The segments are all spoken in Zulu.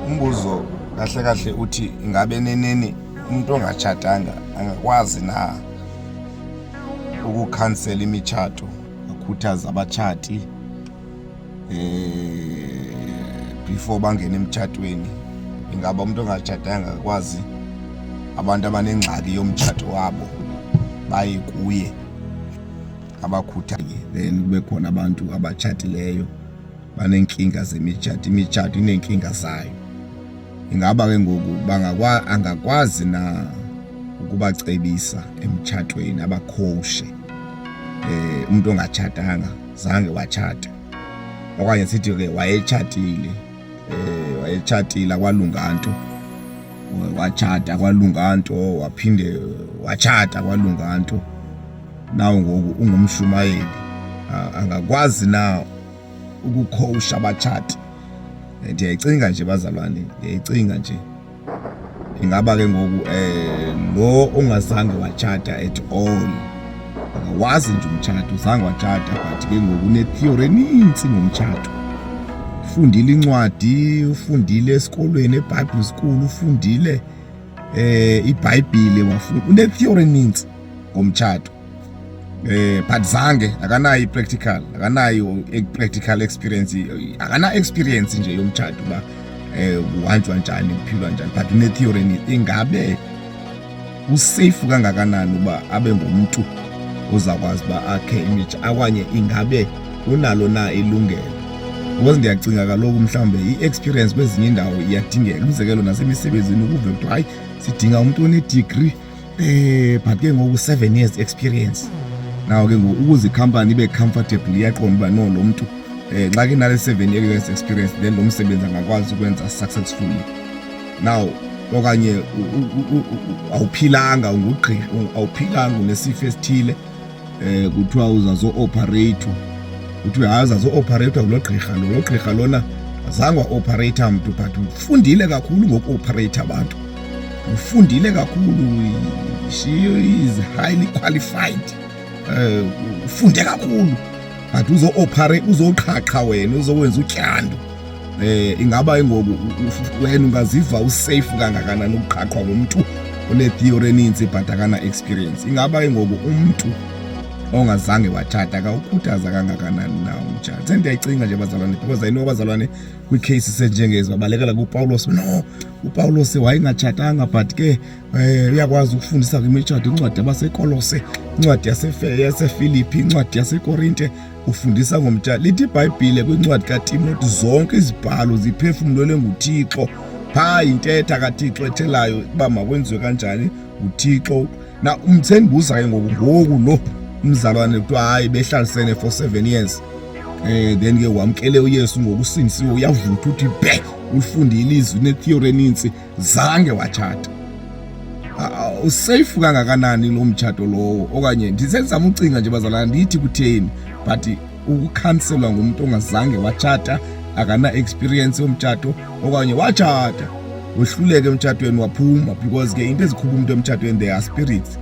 Umbuzo kahle kahle uthi, ingabe neneni umuntu ongatshatanga angakwazi na ukukhansela imitshato, akhuthaze abatshati before bangene emtshatweni? Ingaba umuntu ongatshatanga akwazi, abantu abanengxaki yomtshato wabo baye kuye abakhuthaze? Then kube khona abantu abatshatileyo baneenkinga zemitshato, imitshato ineenkinga zayo. Ingaba ke ngoku bangakwa angakwazi na ukubacebisa emtshatweni, abakhowushe, umuntu ongatshatanga, zange watshata, okanye sithi ke wayetshatile, wayetshatile akwalunga nto, watshata kwalunga nto, waphinde watshata kwalunga nto, nawo ngoku ungumshumayeli, angakwazi na ukukhowusha abatshati? Ndiyayicinga nje bazalwane, ndiyayicinga nje. Ingaba ke ngoku lo ongazange watshata at all, akawazi nje umtshato, zange watshata, but ke ngoku une-theory enintsi ngomtshato, ufundile incwadi, ufundile esikolweni, eBible school, ufundile iBhayibhile, wafunda, une-theory enintsi ngomtshato, but zange, akanayo i-practical, akanayo i-practical experience, akana experience nje yomtshato uba kuhanjwa njani, kuphilwa njani, but une-theory eninzi. Ingabe usafe kangakanani uba abe ngumntu ozakwazi uba akhe imitshato, okanye ingabe unalo na ilungelo? Because ndiyacinga kaloku mhlawumbe i-experience kwezinye iindawo iyadingeka. Umzekelo, nasemisebenzini ukuve kuthiwa, "Hayi, sidinga umntu one-degree, but ke ngoku 7 years experience." Nawo ke ngoku ukuze ikhampani ibe comfortable, iyaqonda uba no, lo mntu xa ke nale 7 years experience, then lo msebenzi angakwazi ukwenza successfully. Now okanye awuphilanga, ungugqirha, awuphilanga, unesifo esithile, kuthiwa uzazo-operate, kuthiwe hayi, uzazo-operate kulo gqirha lo, lo gqirha lona azange wa-operate mntu, but ufundile kakhulu ngoku-operate abantu, ufundile kakhulu, she is highly qualified, ufunde kakhulu, but uzo-operate, uzoqhaqha wena, uzokwenza utyando. Ingaba ngoku wena ungaziva usafe kangakanani ukuqhaqhwa ngumntu one-theory eninzi but akana experience? Ingaba ke ngoku umntu ongazange watshata akawukhuthaza kangakanani na umtshato? Sendiyayicinga nje bazalwane, because I know abazalwane kwii-cases ezinjengezi babalekela kuPawulos. No, uPawulos wayengatshatanga, but ke uyakwazi ukufundisa kwimitshato, incwadi yabaseKolose, incwadi yaseFilipi, incwadi yaseKorinte, ufundisa ngomtshato. Lithi iBhayibhile kwincwadi kaTimoti, zonke izibhalo ziphefumlelwe nguThixo. Phaa yintetha kaThixo ethelayo uba makwenziwe kanjani nguThixo. Na umthendibuza ke ngoku, ngoku lo umzalwane kuthiwa hayi, behlalisene for 7 years, then ke wamkele uYesu, ngokusindisiwe, uyavutha uthi be ulifundile ilizwi, ne-theory enintsi, zange watshata, usafe kangakanani lo mtshato lowo? Okanye ndisenzama ucinga nje bazalwana, ndithi kutheni, but ukukhanselwa ngumuntu ongazange watshata, akana experience yomtshato, okanye watshata wehluleka emtshatweni waphuma, because ke into ezikhupha umuntu emtshatweni, they are spirits,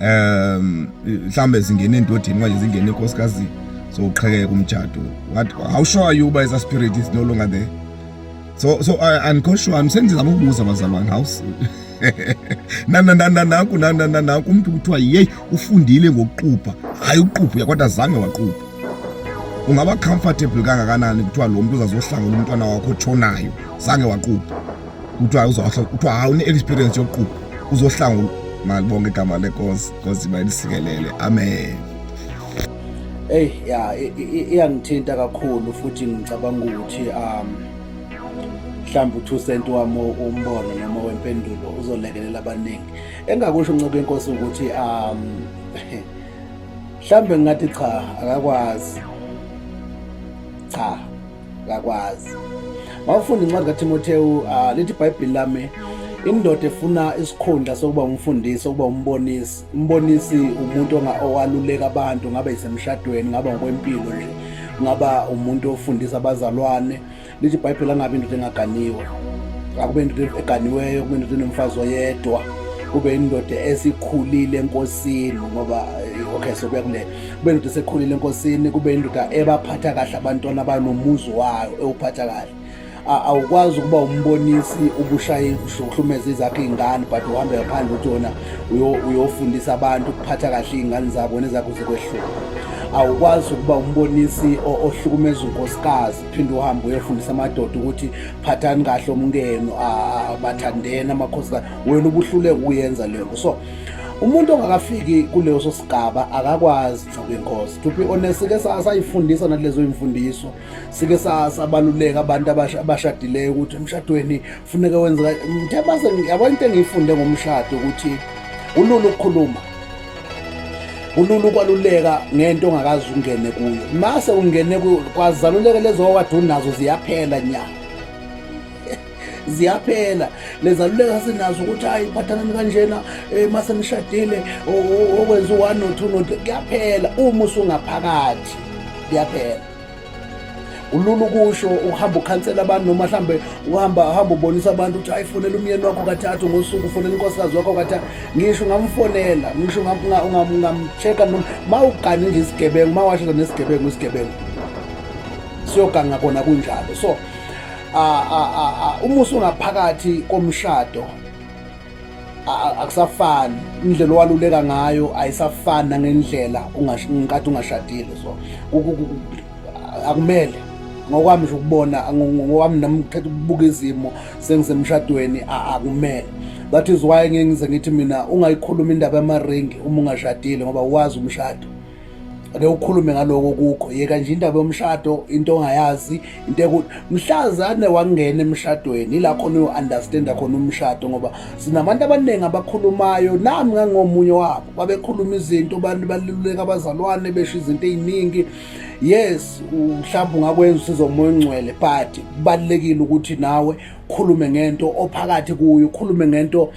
mhlambe zingene endodeni okanye zingene enkosikazini, so uqhekeka umtshato. What, how sure are you uba eza spirit is no longer there? So andikho sure, sendizama ukubuza bazalwane. How nanku nanku umuntu kuthiwa yeyi, ufundile ngokuqubha, hayi, uqubha kodwa zange waqubha, ungaba comfortable kangakanani kuthiwa lo muntu uzazohlangula umntwana wakho otshonayo, zange waqubha, kuthiwa uzohla, kuthiwa hayi, une-experience yokuqubha, uzohlangula? Malibonke igama leNkosi. Nkosi bayilisikelele, amen. Hey ya, iyangithinta kakhulu futhi ngicabanga ukuthi mhlawumbe u2 cent wami umbono noma wempendulo uzolekelela abaningi. Engakusho, ncebo inkosi, ukuthi mhlambe ngingathi cha, akakwazi, cha, akakwazi. Mawufunda incwadi kaTimotheo, lithi iBhayibheli lami, indoda efuna isikhundla sokuba umfundisi, ukuba umbonisi, umbonisi umuntu owaluleka abantu, ngabe isemshadweni, ngaba ngokwempilo nje, ngaba umuntu ofundisa abazalwane, lithi iBhayibheli angabi indoda engaganiwe, akube indoda eganiweyo, kube indoda enomfazi oyedwa, kube indoda esikhulile enkosini, ngoba okay, sokuya kule, kube indoda esekhulile enkosini, kube indoda ebaphatha kahle abantwana bayo nomuzi wayo ewuphatha kahle. Awukwazi ukuba umbonisi ubushaye uhlukumeze izakho iy'ngane, but uhambe ngaphandle uthi wona uyofundisa abantu ukuphatha kahle iy'ngane zabo, wena ezakho zikwehlula. Awukwazi ukuba umbonisi ohlukumeza unkosikazi, phinde uhambe uyofundisa amadoda ukuthi phathani kahle omkenu, bathandeni amakhosikazi, wena ubuhluleka ukuyenza leyo nto. So umuntu ongakafiki kuleso sigaba akakwazi, nceku yenkosi. To be honest, sike sayifundisa nalezo imfundiso, sike sabaluleka abantu abashadileyo ukuthi emshadweni funeka wenze. Ngithe base yabo, into engiyifunde ngomshado ukuthi kulula ukukhuluma, kulula ukwaluleka ngento ongakaze ungene kuyo. Mase ungene kuyo, kwazaluleka lezo okade unazo ziyaphela nya, ziyaphela lezaluleka sinazo ukuthi hayi, phathanani kanjena mase nishadile, okwenza u-one no-two no kuyaphela. Uma usungaphakathi kuyaphela. Kulula ukusho, uhamba ukhansela abantu, noma mhlambe uhamba hamba ubonisa abantu ukuthi hayi, fonela umyeni wakho kathathu ngosuku, ufonela unkosikazi wakho kathathu. Ngisho ungamfonela, ngisho ungamcheck-a, noma ma ugane nje isigebengu, ma washada nesigebengu, isigebengu siyoganga kona kunjalo. So uma usungaphakathi komshado akusafani, indlela owaluleka ngayo ayisafani nangendlela ngenkathi ungashadile. So akumele, ngokwami nje ukubona, ngokwami nami ngikhetha ukubuka izimo sengisemshadweni, akumele. That is why ngeke ngize ngithi mina ungayikhuluma indaba yamaringi uma ungashadile, ngoba uwazi umshado. Ake ukhulume ngaloko kukho, yeka nje indaba yomshado, into ongayazi, into ekuthi mhlazane wangena emshadweni ila khona uyo-understanda khona umshado, ngoba sinabantu abaningi abakhulumayo, nami ngangomunye wabo, babekhuluma izinto, abantu baluleka abazalwane, besho izinto ey'ningi. Yes, mhlawumbe ungakwenza usizo umoya ongcwele, but kubalulekile ukuthi nawe khulume ngento ophakathi kuyo, ukhulume ngento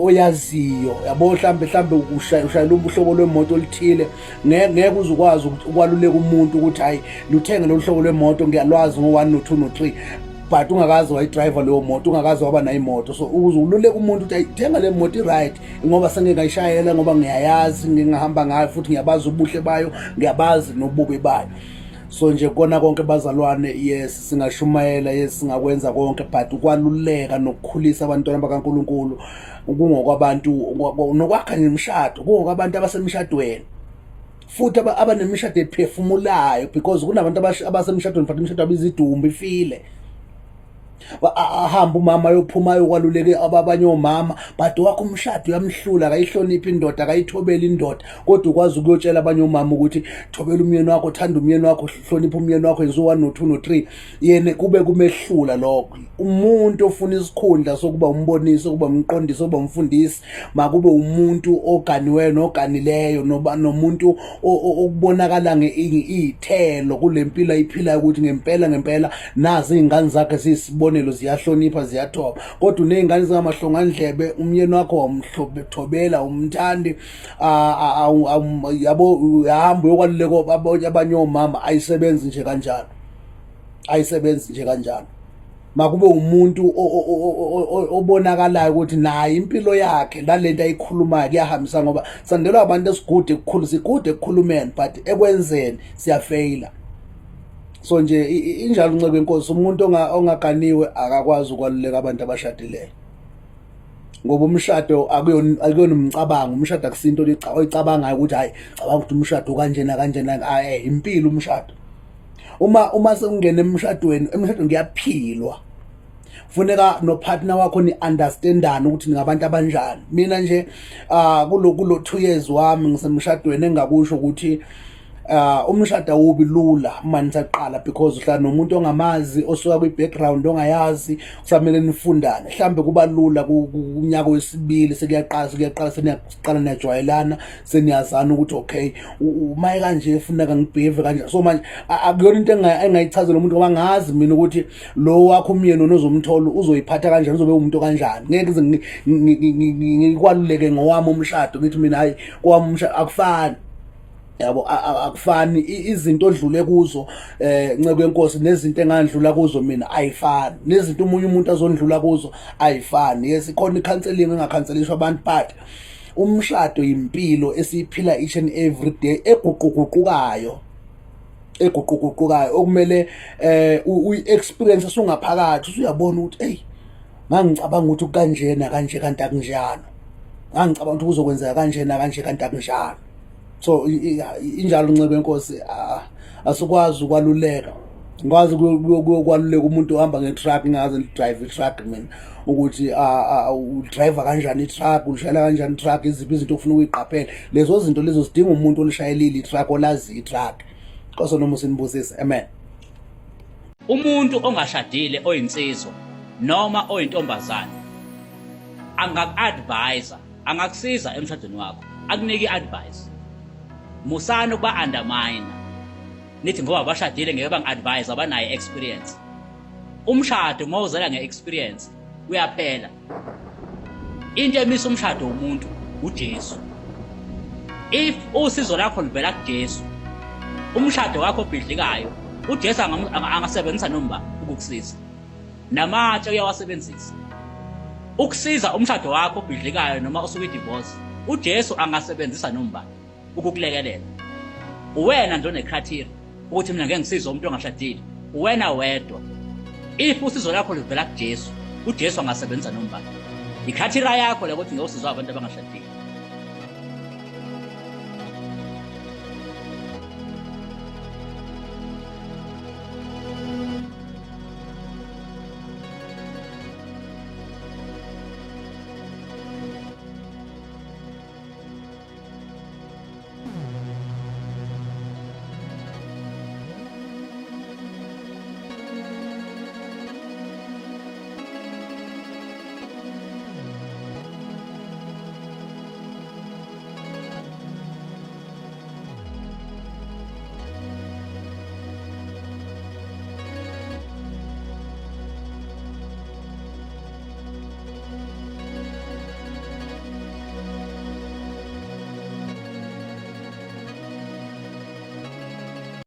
oyaziyo, yabo. Mhlambe ushayela uhlobo lwemoto oluthile, ngeke uze ukwazi ukwaluleka umuntu ukuthi hayi, luthenge lolu hlobo lwemoto, ngiyalwazi ngo-1 no-2 no-3, but ungakaze wayidrayiva leyo moto, ungakaze waba nayo imoto. So ukuze ululeke umuntu ukuthi ayi, thenga le moto, i-right, ngoba sengike ngayishayela, ngoba ngiyayazi, ngingahamba ngayo futhi ngiyabazi ubuhle bayo, ngiyabazi nobubi bayo. So nje kona konke bazalwane, yes singashumayela, yes singakwenza konke, but ukwaluleka nokukhulisa abantwana bakaNkuluNkulu kungokwabantu, nokwakha nemishado kungokwabantu abasemshadweni, futhi abanemishado ephefumulayo, because kunabantu abasemshadweni futhi imishado abizidumbu ifile. Ahamba umama ayophuma ayokwaluleka abanye omama, but wakho umshado uyamhlula, akayihloniphi indoda, akayithobeli indoda, kodwa ukwazi ukuyotshela abanye omama ukuthi thobela umyeni wakho, thanda umyeni wakho, hlonipha umyeni wakho, yenza u-1 no-2 no-3, yena kube kumehlula lokho. Umuntu ofuna isikhundla sokuba umbonisi, ukuba umqondisi, ukuba umfundisi, makube umuntu oganiweyo noganileyo, noba nomuntu okubonakala iy'thelo kule mpilo ayiphilayo ukuthi ngempela ngempela nazi iy'ngane zakhe ziyisibonelo, ziyahlonipha, ziyathoba. Kodwa uney'ngane zingamahlongandlebe, umyeni wakho wamthobela, umthandi, yabo, uyahamba uyokwaluleka abanye omama. Ayisebenzi nje kanjalo, ayisebenzi nje kanjalo. Makube umuntu obonakalayo ukuthi naye impilo yakhe nalento ayikhulumayo kuyahambisa, ngoba sandelwa abantu esigude ekukhulu, sigude ekukhulumeni, but ekwenzeni siyafeyila. So nje injalo, ncebe inkosi, umuntu ongaganiwe akakwazi ukwaluleka abantu abashadileyo, ngoba umshado akuyona umcabango. Umshado akusinto oyicabangayo ukuthi hayi, cabanga ukuthi umshado kanjena kanjena. Hayi, impilo umshado. Uma sekungena emshadweni, emshadweni kuyaphilwa, funeka nopartner wakho ni understandane ukuthi ningabantu abanjani. Mina nje kulo 2 years wami ngisemshadweni, engakusho ukuthi umshado awubi lula uma nisaqala, because uhlala nomuntu ongamazi, osuka kwi-background ongayazi, kusamele nifundane. Mhlambe kuba lula kunyaka wesibili, sekuyaqala seniyaqala niyajwayelana, seniyazana ukuthi okay, uma kanje funeka ngibehave kanje. So manje akuyona into engayichazela umuntu, ngoba ngazi mina ukuthi lo wakho umyeni onozomthola uzoyiphatha kanjani, uzobe umuntu kanjani. Ngeke ngize ngikwaluleke ngowami umshado, ngithi mina hayi, kwami umshado akufani, yabo, akufani. Izinto odlule kuzo, nceke yenkosi, nezinto engandlula kuzo mina ayifani, nezinto umunye umuntu azondlula kuzo ayifani. Yes, ikhona icounseling engakhanselishwa abantu, but umshado impilo esiyiphila each and every day, eguquguqukayo. Eguquguqukayo okumele eh uyi-experience usungaphakathi, usuyabona ukuthi eyi, ngangicabanga ukuthi kukanjena kanje kanti akunjalo, ngangicabanga ukuthi kuzokwenzeka kanjena kanje kanti akunjalo. So injalo, ncebe enkosi, asikwazi ukwaluleka, ngikwazi kuyokwaluleka umuntu ohamba nge-truck, ngingaze ngi-drive i-truck mina, ukuthi u-drive kanjani i-truck, ulishayela kanjani i-truck, iziphi izinto ofuna ukuyiqaphela. Lezo zinto lezo zidinga umuntu olishayelile i-truck, olazi i-truck. Nkosi noma usinibusise, amen. Umuntu ongashadile oyinsizwa noma oyintombazane angaku-advise, angakusiza emshadweni wakho, akunike i-advice. Musani ukuba undermine, nithi ngoba bashadile ngeke bangi-advise, abanayo experience. Umshado uma uzela nge-experience uyaphela. Into emisa umshado womuntu uJesu. If usizo lakho livela kuJesu, umshado wakho obhidlikayo, uJesu angasebenzisa noma ukukusiza. Namatshe uyawasebenzisa ukusiza umshado wakho obhidlikayo noma osuke divorce. UJesu angasebenzisa noma ukukulekelela. Uwena nje one-criteria ukuthi mina ngeke ngisize umuntu ongashadile, uwena wedwa. If usizo lakho livela kuJesu, uJesu angasebenzisa noma i-criteria yakho le ukuthi ngeke usizwe abantu abangashadile.